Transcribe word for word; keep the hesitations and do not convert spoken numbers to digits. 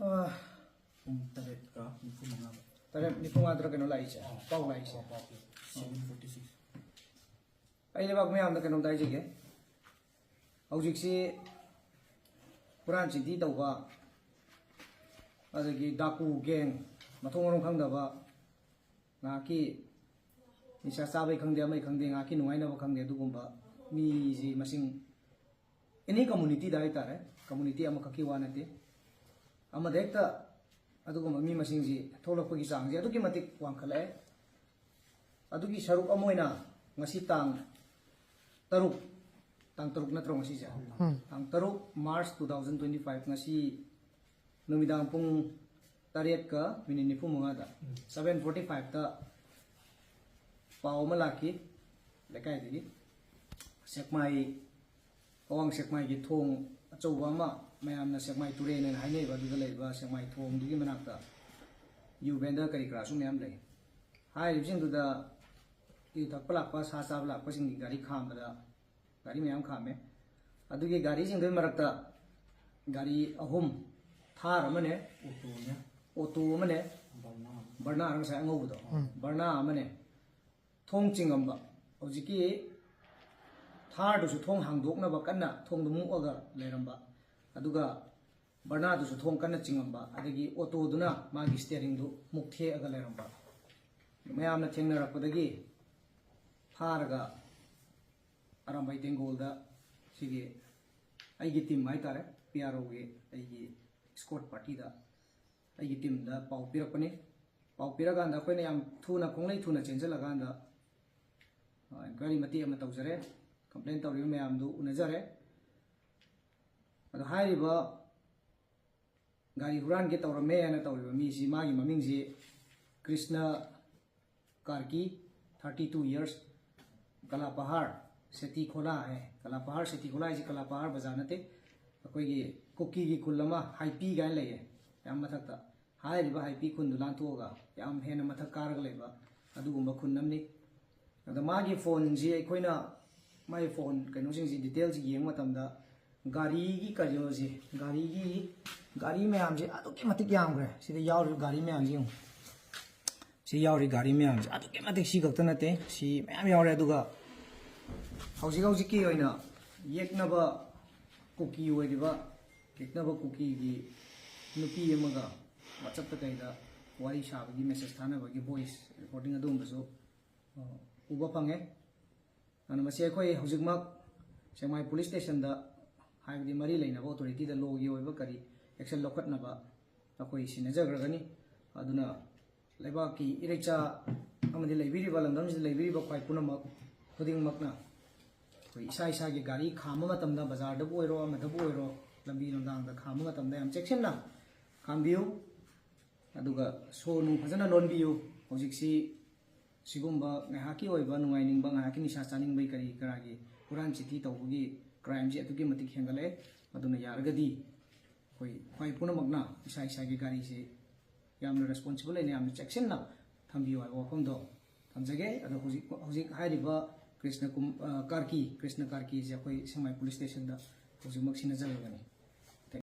ꯑꯥ, ꯄꯨꯡ ꯇꯔꯦꯠꯀ ꯅꯤꯐꯨ ꯃꯉꯥ꯫ ꯇꯔꯦꯠ ꯅꯤꯐꯨ ꯃꯉꯥꯗꯔ ꯀꯩꯅꯣ ꯂꯥꯛꯏꯁꯦ, ꯄꯥꯎ ꯂꯥꯛꯏꯁꯦ꯫ Seven forty six꯫ ꯑꯩ ꯂꯩꯕꯥꯛ ꯃꯌꯥꯝꯗ ꯀꯩꯅꯣꯝꯇ ꯍꯥꯏꯖꯒꯦ꯫ ꯍꯧꯖꯤꯛꯁꯤ ꯍꯨꯔꯥꯟ ꯆꯤꯟꯊꯤ ꯇꯧꯕ, ꯑꯗꯒꯤ ꯗꯥꯀꯨ ꯒꯦꯡ, ꯃꯊꯣꯡ ꯃꯔꯝ ꯈꯪꯗꯕ, ꯉꯥꯏꯍꯥꯛꯀꯤ ꯅꯤꯁꯥ ꯆꯥꯕꯩ ꯈꯪꯗꯦ, ꯑꯃꯩ ꯈꯪꯗꯦ, ꯉꯥꯏꯍꯥꯛꯀꯤ ꯅꯨꯡꯉꯥꯏꯅꯕ ꯈꯪꯗꯦ, ꯑꯗꯨꯒꯨꯝꯕ ꯃꯤꯁꯤ ꯃꯁꯤꯡ ꯑꯦꯅꯤ ꯀꯝꯃꯨꯅꯤꯇꯤꯗ ꯍꯥꯏꯇꯥꯔꯦ, ꯀꯝꯃꯨꯅꯤꯇꯤ ꯑꯃꯈꯛꯀꯤ ꯋꯥ ꯅꯠꯇꯦ, ꯑꯃꯗ ꯍꯦꯛꯇ ꯑꯗꯨꯒꯨꯝꯕ ꯃꯤ ꯃꯁꯤꯡꯁꯤ ꯊꯣꯛꯂꯛꯄꯒꯤ ꯆꯥꯡꯁꯤ ꯑꯗꯨꯛꯀꯤ ꯃꯇꯤꯛ ꯋꯥꯡꯈꯠꯂꯛꯑꯦ꯫ ꯑꯗꯨꯒꯤ ꯁꯔꯨꯛ ꯑꯃ ꯑꯣꯏꯅ ꯉꯁꯤ ꯇꯥꯡ ꯇꯔꯨꯛ, ꯇꯥꯡ ꯇꯔꯨꯛ ꯅꯠꯇ꯭ꯔꯣ ꯉꯁꯤꯁꯦ? ꯎꯝ꯫ ꯇꯥꯡ ꯇꯔꯨꯛ March two thousand twenty five, ꯉꯁꯤ ꯅꯨꯃꯤꯗꯥꯡ ꯄꯨꯡ ꯇꯔꯦꯠꯀ ꯃꯤꯅꯤꯠ ꯅꯤꯐꯨ ꯃꯉꯥꯗ, seven forty fiveꯇ ꯄꯥꯎ ꯑꯃ ꯂꯥꯛꯈꯤ ꯂꯩꯀꯥꯏꯗꯒꯤ꯫ ꯁꯦꯛꯃꯥꯏ, ꯑꯋꯥꯡ ꯁꯦꯛꯃꯥꯏꯒꯤ ꯊꯣꯡ ꯑꯆꯧꯕ ꯑꯃ, ꯃꯌꯥꯝꯅ ꯁꯦꯛꯃꯥꯏ ꯇꯨꯔꯦꯜ ꯍꯥꯏꯅ ꯍꯥꯏꯅꯩꯕ, ꯑꯗꯨꯗ ꯂꯩꯕ ꯁꯦꯛꯃꯥꯏ ꯊꯣꯡꯗꯨꯒꯤ ꯃꯅꯥꯛꯇ ꯌꯨ ꯚꯦꯟꯗꯔ ꯀꯔꯤ ꯀꯔꯥꯁꯨ ꯃꯌꯥꯝ ꯂꯩ꯫ ꯍꯥꯏꯔꯤꯕꯁꯤꯡꯗꯨꯗ ꯌꯨ ꯊꯛꯄ ꯂꯥꯛꯄ, ꯁꯥ ꯆꯥꯕ ꯂꯥꯛꯄꯁꯤꯡꯒꯤ ꯒꯥꯔꯤ ꯈꯥꯝꯕꯗ ꯒꯥꯔꯤ ꯃꯌꯥꯝ ꯈꯥꯝꯃꯦ꯫ ꯑꯗꯨꯒꯤ ꯒꯥꯔꯤꯁꯤꯡꯗꯨꯒꯤ ꯃꯔꯛꯇ ꯒꯥꯔꯤ ꯑꯍꯨꯝ, ꯊꯥꯔ ꯑꯃꯅꯦ, ꯑꯣꯇꯣꯅꯦ, ꯑꯣꯇꯣ ꯑꯃꯅꯦ, ꯕꯔꯅꯥ꯫ ꯕꯔꯅꯥꯔ ꯉꯁꯥꯏ ꯑꯉꯧꯕꯗꯣ, ꯎꯝ꯫ ꯕꯔꯅꯥ ꯑꯃꯅꯦ, ꯊꯣꯡ ꯆꯤꯡꯉꯝꯕ꯫ ꯍꯧꯖꯤꯛꯀꯤ ꯊꯥꯔꯗꯨꯁꯨ ꯊꯣꯡ ꯍꯥꯡꯗꯣꯛꯅꯕ ꯀꯟꯅ ꯊꯣꯡꯗꯣ ꯃꯨꯛꯑꯒ ꯂꯩꯔꯝꯕ꯫ ꯑꯗꯨꯒ ꯕꯔꯅꯥꯗꯨꯁꯨ ꯊꯣꯡ ꯀꯟꯅ ꯆꯤꯡꯉꯝꯕ꯫ ꯑꯗꯒꯤ ꯑꯣꯇꯣꯗꯨꯅ ꯃꯥꯒꯤ ꯁ꯭ꯇꯤꯌꯔꯤꯡꯗꯨ ꯃꯨꯛ ꯊꯦꯛꯑꯒ ꯂꯩꯔꯝꯕ꯫ ꯃꯌꯥꯝꯅ ꯊꯦꯡꯅꯔꯛꯄꯗꯒꯤ ꯐꯥꯔꯒ ꯑꯔꯥꯝꯕꯥꯏ ꯇꯦꯡꯒꯣꯜꯗ ꯁꯤꯒꯤ ꯑꯩꯒꯤ ꯇꯤꯝ ꯍꯥꯏꯇꯥꯔꯦ, ꯄꯤ ꯑꯥꯔ ꯑꯣꯒꯤ ꯑꯩꯒꯤ ꯏꯁꯀꯣꯔꯠ ꯄꯥꯔꯇꯤꯗ ꯑꯩꯒꯤ ꯇꯤꯝꯗ ꯄꯥꯎ ꯄꯤꯔꯛꯄꯅꯤ꯫ ꯄꯥꯎ ꯄꯤꯔꯀꯥꯟꯗ ꯑꯩꯈꯣꯏꯅ ꯌꯥꯝ ꯊꯨꯅ, ꯈꯣꯡꯂꯩ ꯊꯨꯅ ꯆꯦꯟꯁꯤꯜꯂꯀꯥꯟꯗ, ꯑ, ꯏꯟꯀ꯭ꯋꯥꯏꯔꯤ ꯃꯇꯦꯛ ꯑꯃ ꯇꯧꯖꯔꯦ꯫ ꯀꯝꯄ꯭ꯂꯦꯟ ꯇꯧꯔꯤꯕ ꯃꯌꯥꯝꯗꯨ ꯎꯅꯖꯔꯦ꯫ ꯑꯗꯣ ꯍꯥꯏꯔꯤꯕ ꯒꯥꯔꯤ ꯍꯨꯔꯥꯟꯒꯦ ꯇꯧꯔꯝꯃꯦ ꯍꯥꯏꯅ ꯇꯧꯔꯤꯕ ꯃꯤꯁꯤ, ꯃꯥꯒꯤ ꯃꯃꯤꯡꯁꯤ ꯀ꯭ꯔꯤꯁꯅ ꯀꯥꯔꯀꯤ, thirty two years, ꯀꯂꯥꯄꯍꯥꯔ ꯁꯦꯇꯤ ꯈꯣꯂꯥ ꯍꯥꯏ꯫ ꯀꯂꯥꯄꯍꯥꯔ ꯁꯦꯇꯤ ꯈꯣꯂꯥ ꯍꯥꯏꯁꯤ ꯀꯂꯥꯄꯍꯥꯔ ꯕꯖꯥꯔ ꯅꯠꯇꯦ, ꯑꯩꯈꯣꯏꯒꯤ ꯀꯨꯀꯤꯒꯤ ꯈꯨꯜ ꯑꯃ ꯍꯥꯏꯄꯤ ꯀꯥꯏꯅ ꯂꯩꯌꯦ, ꯌꯥꯝ ꯃꯊꯛꯇ꯫ ꯍꯥꯏꯔꯤꯕ ꯍꯥꯏꯄꯤ ꯈꯨꯟꯗꯨ ꯂꯥꯟꯊꯣꯛꯑꯒ ꯌꯥꯝ ꯍꯦꯟꯅ ꯃꯊꯛ ꯀꯥꯔꯒ ꯂꯩꯕ ꯑꯗꯨꯒꯨꯝꯕ ꯈꯨꯟ ꯑꯃꯅꯤ꯫ ꯑꯗ ꯃꯥꯒꯤ ꯐꯣꯟꯁꯤ ꯑꯩꯈꯣꯏꯅ, ꯃꯥꯒꯤ ꯐꯣꯟ ꯀꯩꯅꯣꯁꯤꯡꯁꯤ, ꯗꯤꯇꯦꯜꯁꯤ ꯌꯦꯡꯕ ꯃꯇꯝꯗ, ꯒꯥꯔꯤꯒꯤ ꯀꯩꯅꯣꯁꯦ, ꯒꯥꯔꯤꯒꯤ, ꯒꯥꯔꯤ ꯃꯌꯥꯝꯁꯦ ꯑꯗꯨꯛꯀꯤ ꯃꯇꯤꯛ ꯌꯥꯝꯈ꯭ꯔꯦ꯫ ꯁꯤꯗ ꯌꯥꯎꯔꯤꯕ ꯒꯥꯔꯤ ꯃꯌꯥꯝꯁꯦ ꯌꯦꯡꯉꯨ꯫ ꯁꯤ ꯌꯥꯎꯔꯤ ꯒꯥꯔꯤ ꯃꯌꯥꯝꯁꯦ ꯑꯗꯨꯛꯀꯤ ꯃꯇꯤꯛ, ꯁꯤ ꯈꯛꯇ ꯅꯠꯇꯦ, ꯁꯤ ꯃꯌꯥꯝ ꯌꯥꯎꯔꯦ꯫ ꯑꯗꯨꯒ ꯍꯧꯖꯤꯛ ꯍꯧꯖꯤꯛꯀꯤ ꯑꯣꯏꯅ ꯌꯦꯛꯅꯕ ꯀꯨꯀꯤ ꯑꯣꯏꯔꯤꯕ, ꯌꯦꯛꯅꯕ ꯀꯨꯀꯤꯒꯤ ꯅꯨꯄꯤ ꯑꯃꯒ WhatsApp-ꯇ ꯀꯩꯗ ꯋꯥꯔꯤ ꯁꯥꯕꯒꯤ, message ꯊꯥꯅꯕꯒꯤ voice recording ꯑꯗꯨꯒꯨꯝꯕꯁꯨ, ꯑ, ꯎꯕ ꯐꯪꯉꯦ꯫ ꯑꯗꯨꯅ ꯃꯁꯤ ꯑꯩꯈꯣꯏ ꯍꯧꯖꯤꯛꯃꯛ ꯁꯦꯛꯃꯥꯏ police station-ꯗ ꯍꯥꯏꯕꯗꯤ ꯃꯔꯤ ꯂꯩꯅꯕ authority-ꯗ law-ꯒꯤ ꯑꯣꯏꯕ ꯀꯔꯤ action ꯂꯧꯈꯠꯅꯕ ꯑꯩꯈꯣꯏ ꯁꯤꯟꯅꯖꯈ꯭ꯔꯒꯅꯤ꯫ ꯑꯗꯨꯅ ꯂꯩꯕꯥꯛꯀꯤ ꯏꯔꯩꯆꯥ ꯑꯃꯗꯤ ꯂꯩꯕꯤꯔꯤꯕ ꯂꯝꯗꯝꯁꯤꯗ ꯂꯩꯕꯤꯔꯤꯕ ꯈ꯭ꯋꯥꯏ ꯄꯨꯝꯅꯃꯛ ꯈꯨꯗꯤꯡꯃꯛꯅ ꯑꯩꯈꯣꯏ ꯏꯁꯥ ꯏꯁꯥꯒꯤ ꯒꯥꯔꯤ ꯈꯥꯝꯕ ꯃꯇꯝꯗ, ꯕꯖꯥꯔꯗꯕꯨ ꯑꯣꯏꯔꯣ ꯑꯃꯗꯕꯨ ꯑꯣꯏꯔꯣ, ꯂꯝꯕꯤ ꯂꯝꯗꯥꯡꯗ ꯈꯥꯝꯕ ꯃꯇꯝꯗ ꯌꯥꯝ ꯆꯦꯛꯁꯤꯟꯅ ꯈꯥꯝꯕꯤꯌꯨ꯫ ꯑꯗꯨꯒ ꯁꯣ ꯅꯨꯡ ꯐꯖꯅ ꯂꯣꯟꯕꯤꯌꯨ꯫ ꯍꯧꯖꯤꯛꯁꯤ ꯁꯤꯒꯨꯝꯕ ꯉꯥꯏꯍꯥꯛꯀꯤ ꯑꯣꯏꯕ ꯅꯨꯡꯉꯥꯏꯅꯤꯡꯕ, ꯉꯥꯏꯍꯥꯛꯀꯤ ꯅꯤꯁꯥ ꯆꯥꯅꯤꯡꯕꯒꯤ ꯀꯔꯤ ꯀꯔꯥꯒꯤ ꯍꯨꯔꯥꯟ ꯆꯤꯊꯤ ꯇꯧꯕꯒꯤ crime-ꯁꯤ ꯑꯗꯨꯛꯀꯤ ꯃꯇꯤꯛ ꯍꯦꯟꯒꯠꯂꯛꯑꯦ꯫ ꯑꯗꯨꯅ ꯌꯥꯔꯒꯗꯤ ꯑꯩꯈꯣꯏ ꯈ꯭ꯋꯥꯏ ꯄꯨꯝꯅꯃꯛꯅ ꯏꯁꯥ ꯏꯁꯥꯒꯤ ꯒꯥꯔꯤꯁꯤ ꯌꯥꯝꯅ responsible ꯑꯣꯏꯅ, ꯌꯥꯝꯅ ꯆꯦꯛꯁꯤꯟꯅ ꯊꯝꯕꯤꯌꯨ ꯍꯥꯏꯕ ꯋꯥꯐꯝꯗꯣ ꯊꯝꯖꯒꯦ꯫ ꯑꯗꯣ ꯍꯧꯖꯤꯛ, ꯍꯧꯖꯤꯛ ꯍꯥꯏꯔꯤꯕ ꯀ꯭ꯔꯤꯁꯅ ꯀꯨꯝ-, ꯑ, ꯀꯥꯔꯀꯤ, ꯀ꯭ꯔꯤꯁꯅ ꯀꯥꯔꯀꯤꯁꯦ ꯑꯩꯈꯣꯏ ꯁꯦꯛꯃꯥꯏ police station-ꯗ ꯍꯧꯖꯤꯛꯃꯛ ꯁꯤꯟꯅꯖꯔꯕꯅꯤ꯫